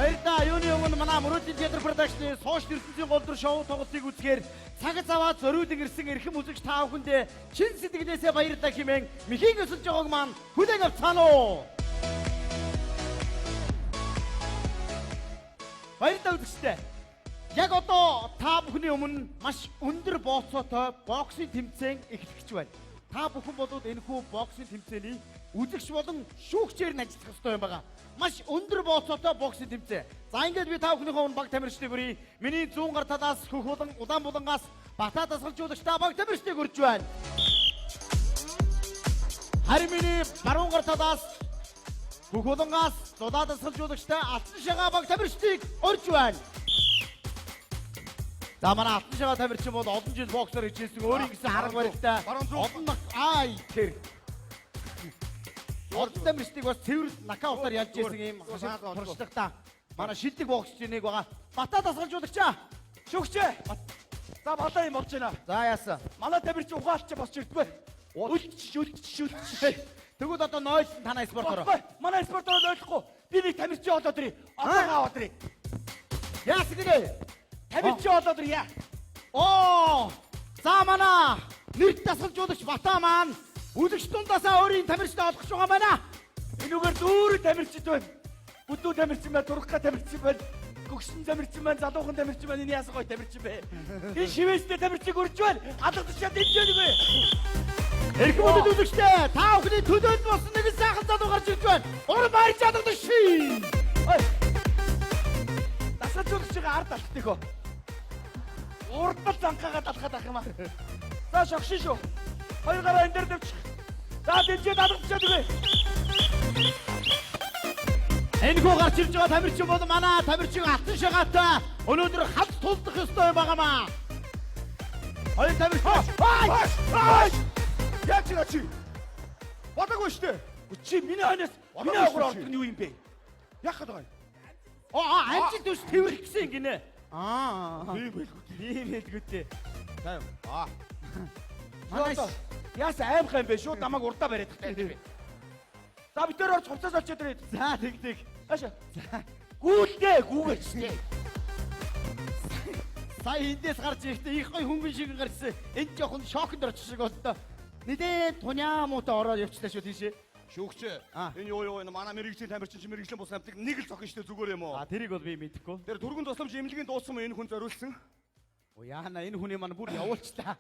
Баярлалаа. Юуны өмнө манай Мөрөөдлийн театр production-ы сошиал ертөнцийн гол дүр шоу тоглолтыг үзэхээр цаг зав зориулан ирсэн эрхэм үзэгч та бүхэндээ чин сэтгэлээсээ баярлалаа хэмээн мэхийн өсөлж байгааг маань хүлээн авцгаана уу. Баярлалаа үзэгчдээ. Яг одоо та бүхний өмнө маш өндөр бооцоотой боксын тэмцээн эхлэх гэж байна. Та бүхэн болоод энэхүү боксын тэмцээний үзэгч болон шүүгчээр нь ажиллах ёстой юм байна. Маш өндөр бооцоотой боксын тэмцээн. За ингээд би та бүхнийхээ өмнө баг тамирчдыг өрье. Миний зүүн гар талаас хөх болон улаан булангаас Бата дасгалжуулагчтай баг тамирчдыг өрж байна. Харин миний баруун гар талаас хөх булангаас зулаа дасгалжуулагчтай Алтан шагаа баг тамирчдыг өрж байна. За манай Алтан шагаа тамирчин бол олон жил боксоор хичээлсэн өөрийн гэсэн арга барилтай олон ай тэр олон тамирчдыг бас цэвэр нокаутаар ялж ирсэн ийм туршлагатай манай шилдэг боксчийн нэг байгаа. Бата дасгалжуулагчаа. Шүгчээ. За балаа юм болж байна. За яасан. Манай тамирч ухаалч босч ирдгүй. Үлдчих, үлдчих, үлдчих. Тэгвэл одоо нойлсон танай спортоор. Болохгүй. Манай спортоор нойлохгүй. Би нэг тамирчин олоод ирье. Одоо аваад ирье. Яасан гинэ? Тамирчин олоод ирье. Оо! За манай нэрт дасгалжуулагч Бата маань үзэгч дундаасаа өөрийн тамирчдаа олгож байгаа байна. Энүүгээр дүүрэн тамирчид байна. Бүдүү тамирчин байна, турхга тамирчин байна. Гөгсөн тамирчин байна, залуухан тамирчин байна. Энэ яасан гоё тамирчин бэ? Энэ шивээстэй тамирчиг үрж байна. Алгадчихад дэмжээнэ үгүй. Эрхэм хүндэт үзэгчдээ та бүхний төлөөнд болсон нэгэн сайхан залуу гарч ирж байна. Уран баярч алгадагч. Ой. Дасгалжуулагчийн ард алддаг хөө. Урдал занхаагаад алхаад ах юм аа. За шогшин шүү. Хоёр гараа энэ дээр дэвчих. За дэмжээд алгадчихад үгүй. Энэхүү гарч ирж байгаа тамирчин бол манай тамирчин Алтан шагаатай өнөөдөр халт тулдах ёстой юм байгаамаа. Хоёр тамирчин. Ай! Ай! Яаж чина чи? Бодоогүй шүү дээ. Чи миний хойноос миний Бодоогүй хойгоор шүү ордог чи. нь юу юм бэ? Яах гээд байгаа юм? Оо амжилт ус тэрвэрх гэсэн гинэ. Аа. Тийм байлгүй. Тийм байлгүй дээ. Тайв. Аа. Манай Яас аимхай юм бэ? Шууд намайг урдаа бариад тахтай юм бэ? За бид тэр орж хувцас олчоод ирээд. За тэг тэг. Хаашаа. Гүүлдэ гүүгээч тээ. Сая эндээс гарч ирэхдээ их гой хөнгөн шиг гарчсан. Энд жоохон шоконд орчих шиг боллоо. Нилээ туняа муутай ороод явчлаа шүү тийшээ. Шүүгч. Аа. Энэ юу юу энэ манай мэрэгжлийн тамирчин чи мэрэгжлийн бус амтлаг нэг л зохин шүү дээ зүгээр юм уу? А тэрийг бол би мэдэхгүй. Тэр түргэн тусламж эмнэлгийн дууссан энэ хүн зориулсан. Оо яана энэ хүний маань бүр явуулчлаа.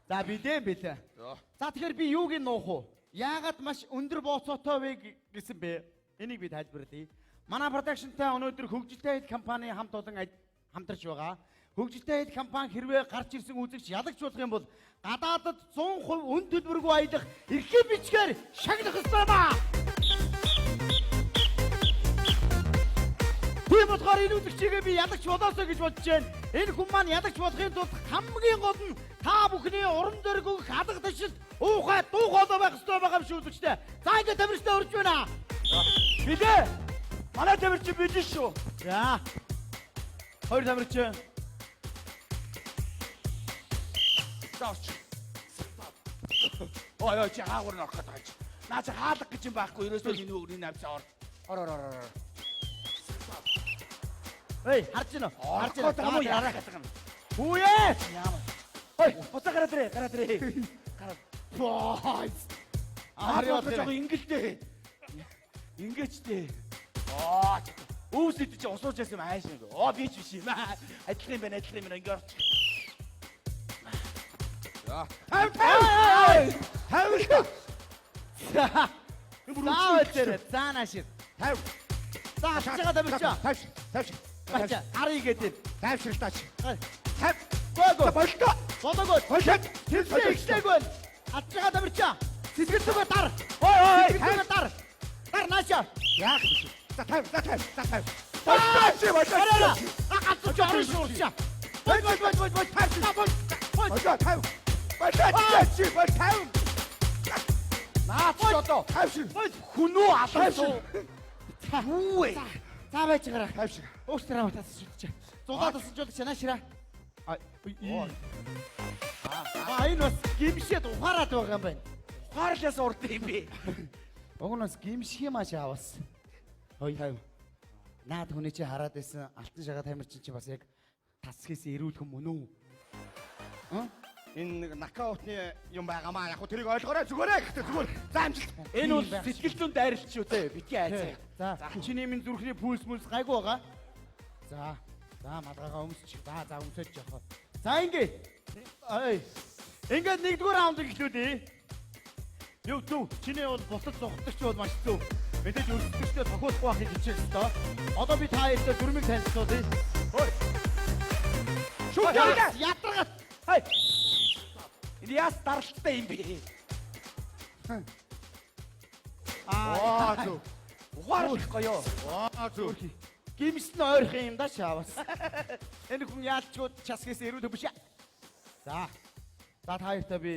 За билээ билээ. За. За тэгэхээр би юуг нь нуух вэ? Яагаад маш өндөр бооцоотой вэ гэсэн бэ? Энийг би тайлбарлая. Манай production-тай өнөөдөр хөгжилтэй хэл компани хамт олон хамтарч байгаа. Хөгжилтэй хэл компани хэрвээ гарч ирсэн үзэгч ялагч болох юм бол гадаадад 100% үн төлбөргүй аялах эрхээ бичгээр шагнах ёстой юм аа. Тийм болохоор энэ үзэгчийгээ би ялагч болоосоо гэж бодож байна. Энэ хүн маань ялагч болохын тулд хамгийн гол нь та бүхний урам зориг өгөх алга ташилт уухай дуу хоолой байх ёстой байгаа юм шиг үзэгчтэй. За ингээд тамирчтай өрж байна. Билээ. Манай тамирчин билээ шүү. За. Хоёр тамирчин. За орч. Ой ой чи хаагур нь орох гэдэг юм чи. Наа чи хаалга гэж юм байхгүй. Ерөөсөө энэ өгний навсаа ор. Ор ор ор ор. Эй, харж байна уу? Харж байгаа юм уу яарах гэдэг юм. Хүүе! Ямар. Ой, буцаа гараад ирээ, гараад ирээ. Гараад. Бой. Аа, Арьяа жоо ингэлтэй. Ингээчтэй. Аа, өвс идэж чи усууж яасан юм ааш нэг. Оо, би ч биш юм. Адилхан юм байна, адилхан юм байна. Ингээ орчих. За. Тайв тайв. Тайв л та. За. Энэ бүр За үгүй. өчөрэ. За наашир. Тайв. За алж байгаа тамирчин. Тайв. Тайв. Бача, арыг гэдэг. Тайв шиг таач. Тайв. Гоо гоо. Болтой. Болоогоо. Болтой. Тэмцээн эхлэегүй. Алж байгаа тамирчин. Сэтгэл зүгээ дар. Ой ой Сэтгэл зүгээ дар. Дар нааша. Яах вэ? За тайв. За тайв. За тайв. Болтой чи болтой. Араа. Галзууч орно шүү урчаа. Бой бой бой бой бой тайв. За бой. Бой. Болтой тайв. Болтой чи бой тайв. Наа чи одоо Тайв шиг. хүн үү алан уу? Юу вэ? За байж гараа. Тайв шиг. Өөртөө аваа тасч үлдчихэ. Зулаа тасч үлдчихэ наашира. А А энэ бас гимшээд ухаарад байгаа юм байна. Ухаарлаас урд юм бэ. Уг нь бас гимших юм ааш аавас. Хой тайв. Наад хүний чи хараад байсан алтан шагаа тамирчин чи бас яг тас хийсэн эрүүл хүн мөн үү? Энэ нэг нокаутны юм байгаамаа. Яг хөө тэрийг ойлгоорой зүгээрээ гэхдээ зүгээр. За амжилт. Энэ бол сэтгэл зүйн дайралт шүү дээ. Битгий айцаа. За, чиний минь зүрхний пульс мүлс гайгүй байгаа. За. За малгайгаа өмсчих. За за өмсөж явах. За ингээ. Ай. Ингээд нэгдүгээр раунд эхлүүлье. Юу зүв. Чиний бол бусад зугтагч бол маш зөв. Мэдээж өрсөлдөгчдөө тохиолдохгүй байхыг хичээх ёстой. Одоо би та хоёртой дүрмийг танилцуулъя. Хой. Шүх ядаргаад. Хай. Энэ яас даралттай юм бэ? Аа зөв. Ухаарлахгүй юу? Аа зөв. Гимсэн ойрхон юм да шаавас. Энэ хүн яалчгууд часгээс эрүүл биш. За. За та хоёртой би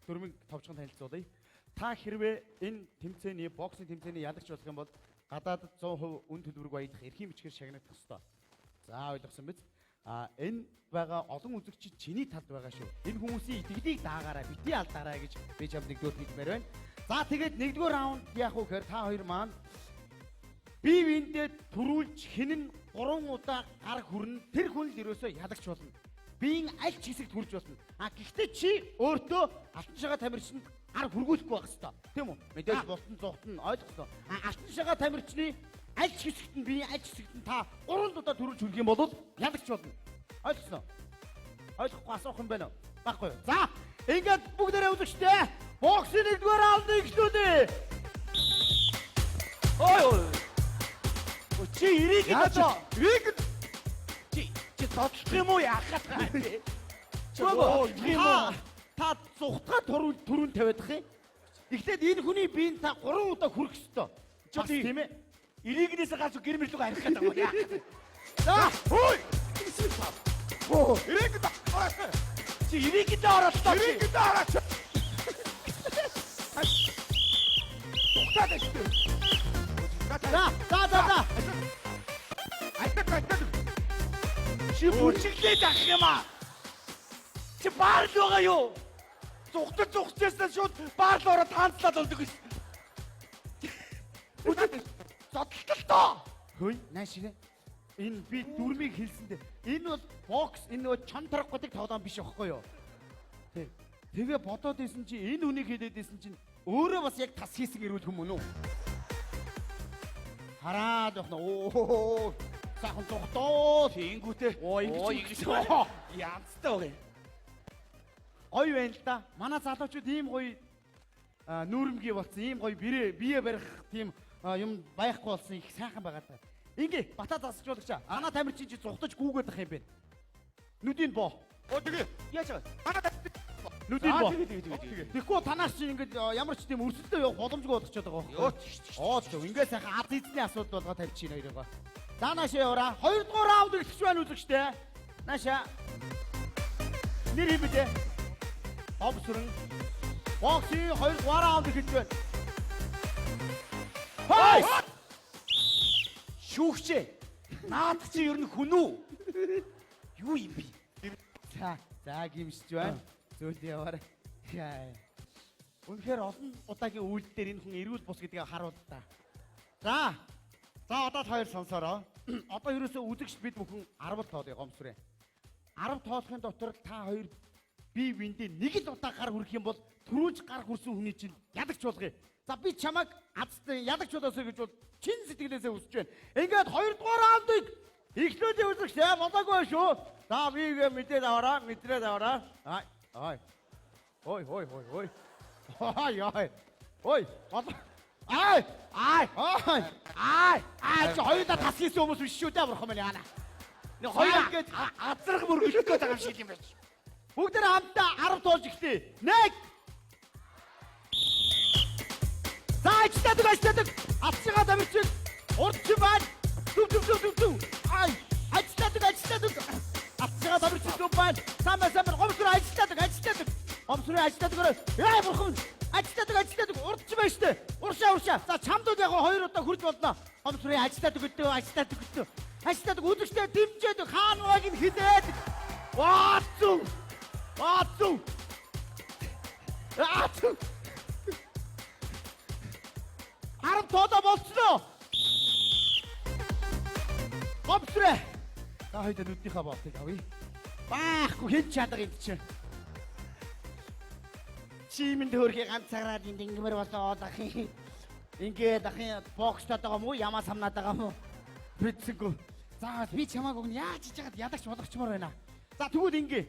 дүрмийг товчхон танилцуулъя. Та хэрвээ энэ тэмцээний боксing тэмцээний ялагч болох юм бол гадаадд 100% үн төлбөргүй аялах эрхийн бичгээр шагнагдах ёстой. За ойлгосон биз? А энэ байгаа олон үзэгчид чиний талд байгаа шүү. Энэ хүмүүсийн итгэлийг даагаарай, бити алдаарай гэж би чамд нэгдүгээр хэлмээр байна. За тэгээд нэгдүгээр раунд яах вэ гэхээр та хоёр маань бие биендээ түрүүлж хэн нь 3 удаа гар хүрнэ тэр хүн л ерөөсөө ялагч болно. Биеийн аль ч хэсэгт хүрж болно. А гэхдээ чи өөртөө алтан шагаа тамирчинд гар хүргүүлэхгүй байх хэвээр. Тийм үү? Мэдээж болтон зугтан ойлгосон. А алтан шагаа тамирчны аль ч хэсэгт нь биеийн аль ч хэсэгт нь та 3 удаа түрүүлж хүрэх юм бол ялагч болно. Ойлгосноо? Ойлгохгүй асуух юм байна уу? Баггүй юу? За, ингээд бүгдээрээ үзэгчдээ боксын нэгдүгээр раундыг эхлүүлье. Ой ой. Өө, чи ирийг Яаж одоо ирийг чи чи зодлох юм уу яах вэ? Чи Гөө, зодлох юм уу? Та зугтгаа түрүүн түрүүн тавиадах юм. Эхлээд энэ хүний биеийн та 3 удаа хүрэх ёстой. Чи Бас тийм ээ. Иригнээс галзуу гэр мэрлүүг арих гэдэг юм яах вэ? За, хөөй. Оо, ирийг орооч. Чи иргэдээ оролцоо чи. Ирийг орооч. Тухтаад шүү. за, за, за, за. Айтаг айтаг. Чи бүжиглээд ах юм аа. Чи баар л байгаа юу? Зүгтэн зүгчээсээ шууд баар л ороод таанцлаад болдог гэсэн. Бүжиг зодтолтоо. Хөөе, нааширэ. Энэ би дүрмийг хэлсэндээ энэ бол бокс, энэ нөгөө чон торох гэдэг тоглоом биш аахгүй юу? Тэг. Тэгээ бодоод исэн чи энэ үнийг хэлээд исэн чинь өөрөө бас яг тас хийсэн эрүүл хүн мөн үү? Хараад явах нь оо сайхан зүгтөө. Тэнгүүтээ. Оо, ингэж ингэж. Янзтай байгаа юм. Гоё байна л да. Манай залуучууд ийм гоё нүүрмгий болсон, ийм гоё бие бие барих тийм юм байхгүй болсон их сайхан байгаа та. Ингээ бата засажуулагчаа. Манай тамирчин чи зугтаж гүүгээд ах юм байна. Нүдийн боо. Оо тэгээ. Яаж байгаа? Манай Нүдийн боо. Тэгээ тэгээ тэгээ. Тэгэхгүй танаас чи ингээд ямар ч тийм өрсөлдөө явах боломжгүй болгочоод байгаа байхгүй. Йоо тийш тийш. Оо зөв. Ингээ сайхан аз эзний асуудал болгоо тавьчих ин хоёроо. За наашаа яваараа. Хоёрдугаар раунд эхлэж байна үзэгчтэй. Наашаа. Нэр хэм бэлээ? Гомсрон. Боксын хоёрдугаар раунд эхэлж байна. Хой! Шүүгчээ. Наад чи ер нь хүн үү? Юу юм бэ? За, за гимшиж байна. Зөөл яваарай. Яа. Үнэхээр олон удаагийн үйлдэл дээр энэ хүн эрүүл бус гэдгийг харуул та. За. За одоо та хоёр сонсороо. Одоо ерөөсөө үзэгч бид бүхэн 10 тоолъё гомсрээ. 10 тоолохын дотор л та хоёр бие биендээ нэг л удаа гар хүрэх юм бол түрүүлж гар хүрсэн хүний чинь ялагч болгоё. За би чамайг азтай ялагч болоосой гэж бол чин сэтгэлээсээ хүсэж байна. Ингээд хоёрдугаар раундыг эхлүүлээ үзэгч яа болоогүй шүү. За би мэдээд аваараа, мэдрээд аваараа. Ай, ай. Ой, ой, ой, ой. Ой, ой. Ой, бол. Ай, ай, ай, ай, ай, чи хоёулаа тас хийсэн хүмүүс биш шүү дээ бурхан минь яана. Нэг хоёр За. ингээд азрах мөргөлөх гээд байгаа юм шиг юм байна. Бүгд тэр хамтдаа 10 тоолж эхлэе. 1. За ажилладаг ажилладаг. Алцгаа дамжин. Урд чи байна. Дүв дүв дүв дүв дүв. Ай, ажилладаг ажилладаг. Алцгаа дамжин дүв байна. Сайн байна сайн байна. Гомсроо ажилладаг ажилладаг. Гомсроо ажилладаг. Яа бурхан. Ажилладаг ажилладаг. Урд чи байна штэ. Уршаа уршаа. За чамдууд яг хоёр удаа хурж болно. Гомсроо ажилладаг өдөө ажилладаг өдөө. Ажилладаг үзэгчтэй дэмжээд хаан угааг нь хилээд. Ваа зүв. Аа зүв. Аа зүв. 10 тоолоо болцлоо. Гомсрэ. Та хоёул нүднийхээ боолтыг авъя. Баахгүй хэн чадаг юм чинь. Чимэнд хөөрхий ганцаараа энд ингэмэр болоод ахын. Ингээд ахын бокстод байгаа мó ямаа самнаад байгаа мó. Битсэнгүү. За би чамааг өгнө яаж хийж яагаад ялагч болгочмоор байна. За тэгвэл ингээ.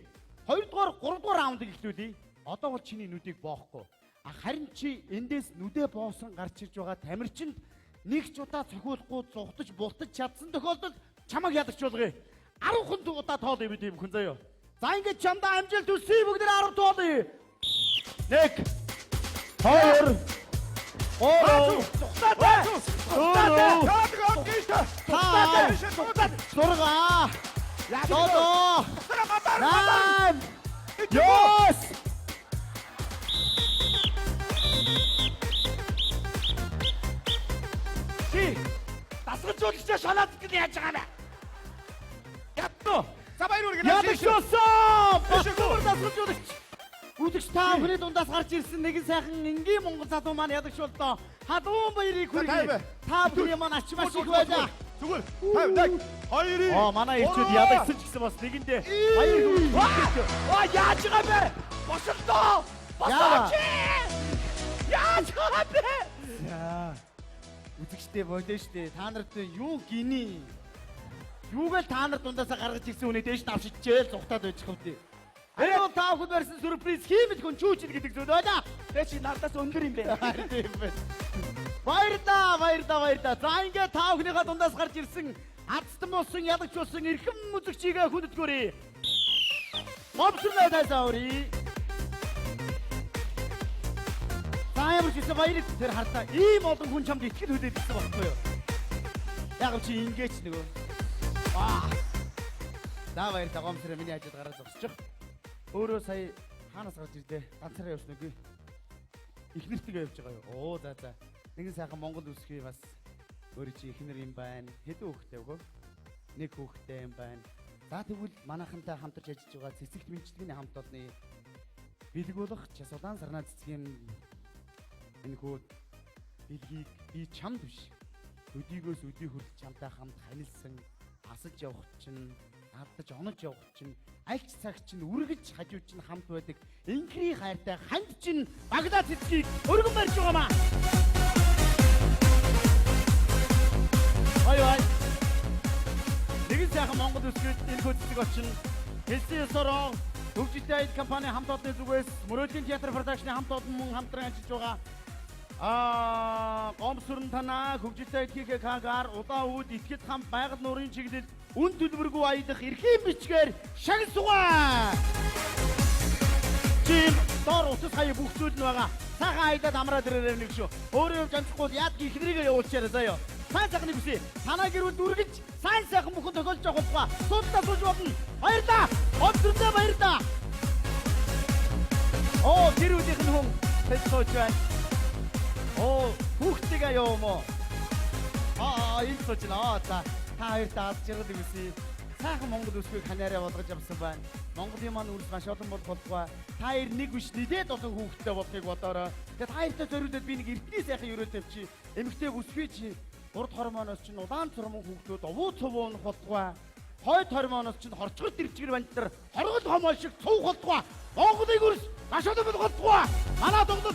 2 дугаар 3 дугаар раундыг эхлүүлье. Одоо бол чиний нүдийг боохгүй. А харин чи эндээс нүдэ боосон гарч ирж байгаа тамирчинд нэг ч удаа цохиулахгүй зугтаж бултаж чадсан тохиолдолд чамайг ялагч болгоё. 10 хүн удаа тоолъё бид юм хүн заяо. За ингээд чамдаа амжилт хүсье бүгд 10 тоолъё. 1 2 3 Зүгтаатай. 4 Яадаг гэж та. 5 6 7 8 9. Чи дасгалжуулагчаа шалаад идэл яаж байгаа юм бэ? Ятно. За баяр хүргэе. Ялагч болсон! Батбар дасгалжуулагч. Үзэгч та бүхний дундаас гарч ирсэн нэгэн сайхан энгийн монгол залуу маань ялагч боллоо. Халуун баярыг хүргэе. Та бүхний маань ач маш их байлаа. Зүгээр. 51 2 Оо манай ирчүүд ядагсан ч гэсэн бас нэгэндээ баяр хүргэе. Аа яаж байгаа юм бэ? Босолдоо. Босооч. Яаж байгаа юм бэ? За. Үзэгчтэй болоо штэ. Та нарт юу гинэ? Юугээл та нар дундаасаа гаргаж ирсэн үнийг дээш давшичээл зүхтаад байж хавдээ. Энэ бол та бүхэнд барьсан сюрприз хиймэл хүн чүүчил гэдэг зүйл байлаа. Тэ чи надаас өндөр юм бэ? Харин тийм байна. Баярлаа, баярлаа, баярлаа. За ингээд та бүхнийхээ дундаас гарч ирсэн азтан болсон, ялагч болсон эрхэм үзэгчийг хүндэтгэөрэй. Гомсроо тайсаурий. За ямар ч гэсэн баярыг тэр хартаа ийм олон хүн чамд итгэл хүлээж ирсэн байхгүй юу? Яг чи ингэж нөгөө. Аа. За баярлалаа гомсроо миний хажууд гараад зогсчих. Өөрөө сая хаанаас гарч ирлээ? Ганцаараа явсан үгүй. Эхнэртэйгээ явж байгаа юу? Оо за за. Нэгэн сайхан Монгол үсгий бас өөрөө чи эхнэр юм байна. Хэдэн хүүхэдтэй вэ? Нэг хүүхэдтэй юм байна. За тэгвэл манайхантай хамтарч ажиллаж байгаа цэцэгт мэнчилгээний хамт олонны бэлэг болох Часулаан сарнаа цэцгийн энэ хүү бэлгийг би чамд биш. Өдийгөөс өдий хүртэл чамтай хамт харилсан, асаж явах чинь, алдаж онож явах чинь, альч цаг чинь үргэлж хажуу чинь хамт байдаг. Инхрийн хайртай ханд чинь баглаа цэцгийг өргөн барьж байгаамаа. Ой ой. Нэгэн сайхан Монгол үсгэд энэ хүү цэцэг очин хэлсэн ёсороо Хөгжилтэй аял компани хамт олонны зүгээс Мөрөөдлийн театр продакшны хамт олон мөн хамтран ажиллаж байгаа. Гомсрон танаа хөгжилтэй аял ХХК-гаар улаан үүд итгэл хамт байгаль нуурын чиглэл үн төлбөргүй аялах эрхийн бичгээр шагн сугаа. Чим доор утас хаяа бүх зүйл нь байгаа. Сайхан аялаад амраад ирээрэй нэг шүү. Өөрөө явж амжихгүй бол яадгийн эхнэрийгээ явуулчаарай заяа. Сайн сайхныг хүсье. Танаа гэрүүл үргэлж сайн сайхан бүхэн тохиолж явах болтугай. Суудлаа сууж болно. Баярлаа. Гомсрондоо баярлаа. Оо гэр бүлийнх нь хүн тэд сууж байна. Оо хүүхдтэйгээ яв юм уу? Аа энэ сууж байна. Аа за та хоёрт аз жаргал хүсье. Сайхан Монгол үсгийг ханаараа болгож авсан байна. Монголын маань үрс маш олон болох болтугай. Та хоёр нэг биш нилээд олон хүүхэдтэй болохыг бодоорой. Тэгээ та хоёртой зориулаад би нэг эртний сайхан өрөө тавьчих. Эмэгтэй бүсгүй чи урд хормоноос чинь улаан цормон хүүхдүүд овуу цувуу унах болтугай. Хойд хормоноос чинь хорчгор дэрчгэр бандар хоргол хомоо шиг цув болтугай. Монголын үрс маш олон болох болтугай. Манай тоглолт